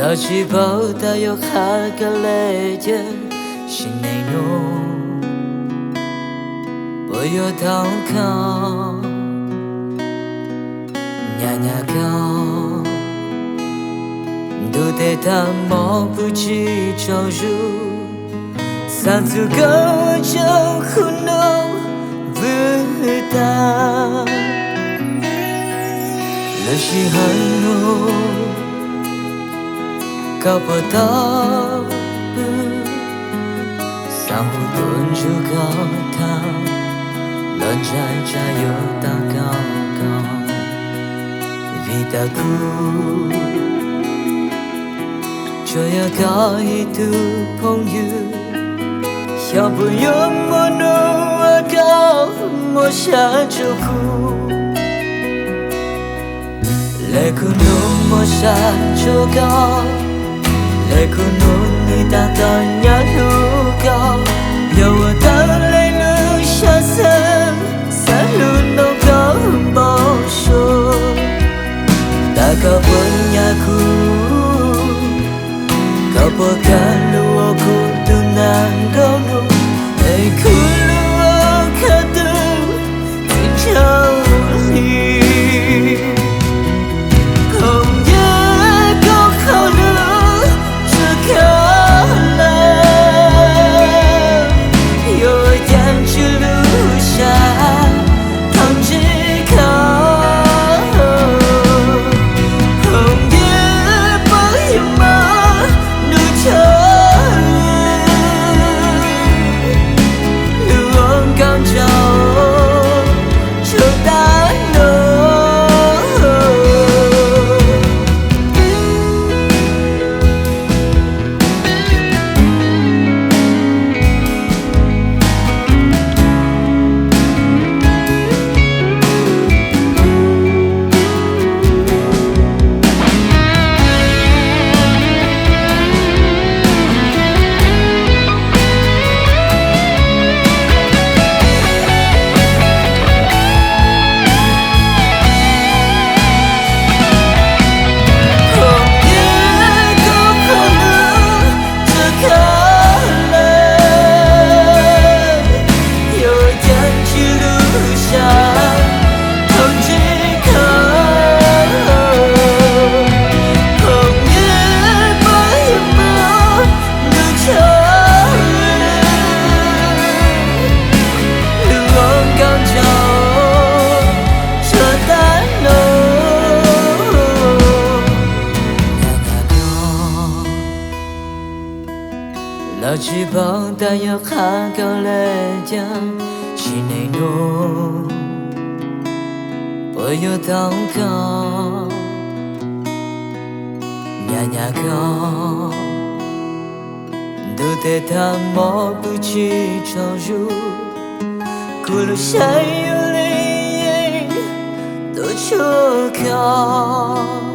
Lawv tsis paub tas yuav qha koj le caag, sim neej nub puas yuav tau koj, nyam nyam koj. Ntuj teb tag mob pw tsis tsaug zug, xaav txug koj ua tsaug qhov nuav vwm tag. Lub sij hawm nub koj puas tau pw, xaav hu tuaj ntsib koj tag, los ntshai tsam yuav tau koj koj. Vim tas kuv tsuas yog koj ib tug phooj ywg, xyov puas yuav muaj nub ua koj muab sab rua kuv. Le kuv nub muab sab rua koj, le kuv nub nwg taag tau nyam hlub koj. Yog ua tau le lub sab xeeb, xaav hlub nub koj npau suav. Tas koj puas nyam kuv, koj puas kaam lug ua kuv tug naag nkaum nub, es kuv lug ua koj tug txiv nraug hli. Phooj ywg, koj qhov lug tsuas koj lawm, yuav caag tsi lug sab thaum ntsib koj. Phooj ywg, puas yuav moog nub tshuav lug ua nkauj nraug tsuag tag nub. Lawv tsis paub tas yuav qha koj le caag, sim neej nub puas yuav tau koj, nyam nyam koj. Ntuj teb tag mob pw tsis tsaug zug, kuv lub sab yuav le yeej tuaj tshuav koj.